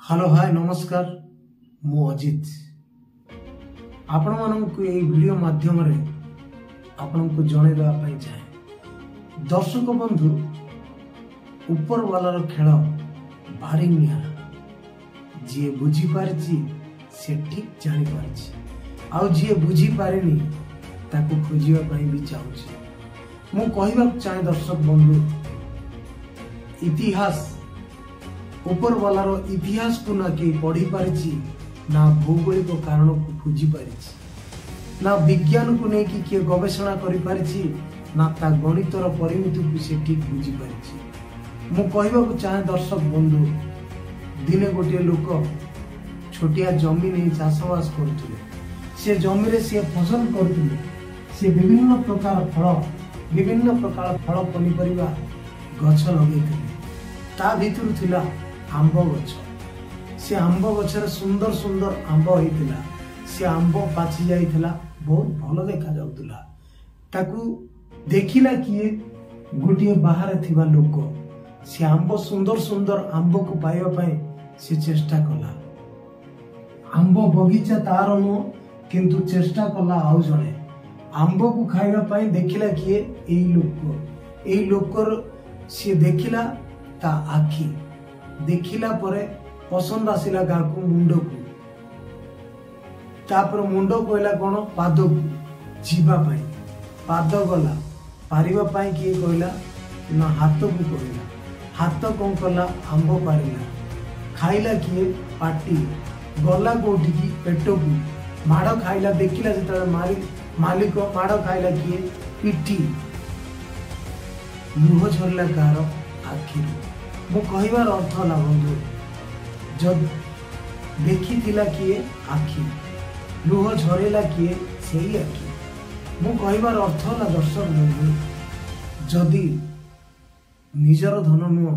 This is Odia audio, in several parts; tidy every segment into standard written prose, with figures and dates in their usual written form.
ହ୍ୟାଲୋ, ହାଏ, ନମସ୍କାର। ମୁଁ ଅଜିତ ଆପଣମାନଙ୍କୁ ଏହି ଭିଡ଼ିଓ ମାଧ୍ୟମରେ ଆପଣଙ୍କୁ ଜଣାଇବା ପାଇଁ ଚାହେଁ। ଦର୍ଶକ ବନ୍ଧୁ, ଉପରବାଲାର ଖେଳ ଭାରି ନିଆରା। ଯିଏ ବୁଝିପାରିଛି ସେ ଠିକ୍ ଜାଣିପାରିଛି, ଆଉ ଯିଏ ବୁଝିପାରିନି ତାକୁ ଖୋଜିବା ପାଇଁ ବି ଚାହୁଁଛି। ମୁଁ କହିବାକୁ ଚାହେଁ ଦର୍ଶକ ବନ୍ଧୁ, ଇତିହାସ, ଉପରବାଲାର ଇତିହାସକୁ ନା କେହି ପଢ଼ିପାରିଛି, ନା ଭୌଗୋଳିକ କାରଣକୁ ଖୋଜିପାରିଛି, ନା ବିଜ୍ଞାନକୁ ନେଇକି କିଏ ଗବେଷଣା କରିପାରିଛି, ନା ତା ଗଣିତର ପରିମିତିକୁ ସେ ଠିକ୍ ବୁଝିପାରିଛି। ମୁଁ କହିବାକୁ ଚାହେଁ ଦର୍ଶକ ବନ୍ଧୁ, ଦିନେ ଗୋଟିଏ ଲୋକ ଛୋଟିଆ ଜମି ନେଇ ଚାଷବାସ କରୁଥିଲେ। ସେ ଜମିରେ ସିଏ ଫସଲ କରୁଥିଲେ। ସେ ବିଭିନ୍ନ ପ୍ରକାର ଫଳ, ବିଭିନ୍ନ ପ୍ରକାର ଫଳ, ପନିପରିବା ଗଛ ଲଗେଇଥିଲେ। ତା ଭିତରୁ ଥିଲା ଆମ୍ବ ଗଛ। ସେ ଆମ୍ବ ଗଛରେ ସୁନ୍ଦର ସୁନ୍ଦର ଆମ୍ବ ହେଇଥିଲା। ସେ ଆମ୍ବ ପାଚି ଯାଇଥିଲା, ବହୁତ ଭଲ ଦେଖାଯାଉଥିଲା। ତାକୁ ଦେଖିଲା କିଏ? ଗୋଟିଏ ବାହାରେ ଥିବା ଲୋକ। ସେ ଆମ୍ବ, ସୁନ୍ଦର ସୁନ୍ଦର ଆମ୍ବକୁ ପାଇବା ପାଇଁ ସେ ଚେଷ୍ଟା କଲା। ଆମ୍ବ ବଗିଚା ତାର ନୁହଁ, କିନ୍ତୁ ଚେଷ୍ଟା କଲା ଆଉ ଜଣେ ଆମ୍ବକୁ ଖାଇବା ପାଇଁ। ଦେଖିଲା କିଏ? ଏଇ ଲୋକ। ଏଇ ଲୋକର ସିଏ ଦେଖିଲା ତା ଆଖି। ଦେଖିଲା ପରେ ପସନ୍ଦ ଆସିଲା କାହାକୁ? ମୁଣ୍ଡକୁ। ତାପରେ ମୁଣ୍ଡ କହିଲା କଣ? ପାଦକୁ ଯିବା ପାଇଁ। ପାଦ ଗଲା। ପାରିବା ପାଇଁ କିଏ କହିଲା ନା ହାତକୁ କହିଲା। ହାତ କଣ କଲା? ଆମ୍ବ ପାରିଲା। ଖାଇଲା କିଏ? ପାଟି। ଗଲା କୋଉଠିକି? ପେଟକୁ। ମାଡ଼ ଖାଇଲା। ଦେଖିଲା ଯେତେବେଳେ ମାଲିକ, ମାଡ଼ ଖାଇଲା କିଏ? ପିଠି। ଲୁହ ଝରିଲା କାହାର? ଆଖିରୁ। ମୁଁ କହିବାର ଅର୍ଥ ହେଲା ବନ୍ଧୁ, ଯଦି ଦେଖିଥିଲା କିଏ? ଆଖି। ଲୁହ ଝରେଇଲା କିଏ? ସେଇ ଆଖି। ମୁଁ କହିବାର ଅର୍ଥ ହେଲା ଦର୍ଶକ ବନ୍ଧୁ, ଯଦି ନିଜର ଧନ ନୁହଁ,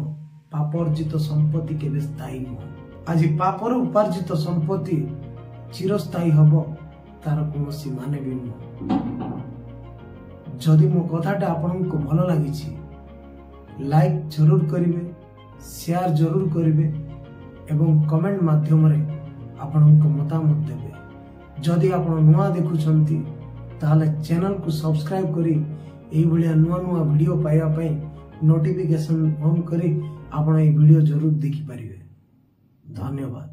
ପାପ ଅର୍ଜିତ ସମ୍ପତ୍ତି କେବେ ସ୍ଥାୟୀ ନୁହଁ। ଆଜି ପାପର ଉପାର୍ଜିତ ସମ୍ପତ୍ତି ଚିରସ୍ଥାୟୀ ହବ, ତାର କୌଣସି ମାନେ ବି ନୁହଁ। ଯଦି ମୋ କଥାଟା ଆପଣଙ୍କୁ ଭଲ ଲାଗିଛି, ଲାଇକ୍ ଜରୁର କରିବେ, ସେୟାର ଜରୁର କରିବେ ଏବଂ କମେଣ୍ଟ ମାଧ୍ୟମରେ ଆପଣଙ୍କ ମତାମତ ଦେବେ। ଯଦି ଆପଣ ନୂଆ ଦେଖୁଛନ୍ତି, ତାହେଲେ ଚ୍ୟାନେଲକୁ ସବସ୍କ୍ରାଇବ୍ କରି ଏଇଭଳିଆ ନୂଆ ନୂଆ ଭିଡ଼ିଓ ପାଇବା ପାଇଁ ନୋଟିଫିକେସନ୍ ଅନ୍ କରି ଆପଣ ଏଇ ଭିଡ଼ିଓ ଜରୁର ଦେଖିପାରିବେ। ଧନ୍ୟବାଦ।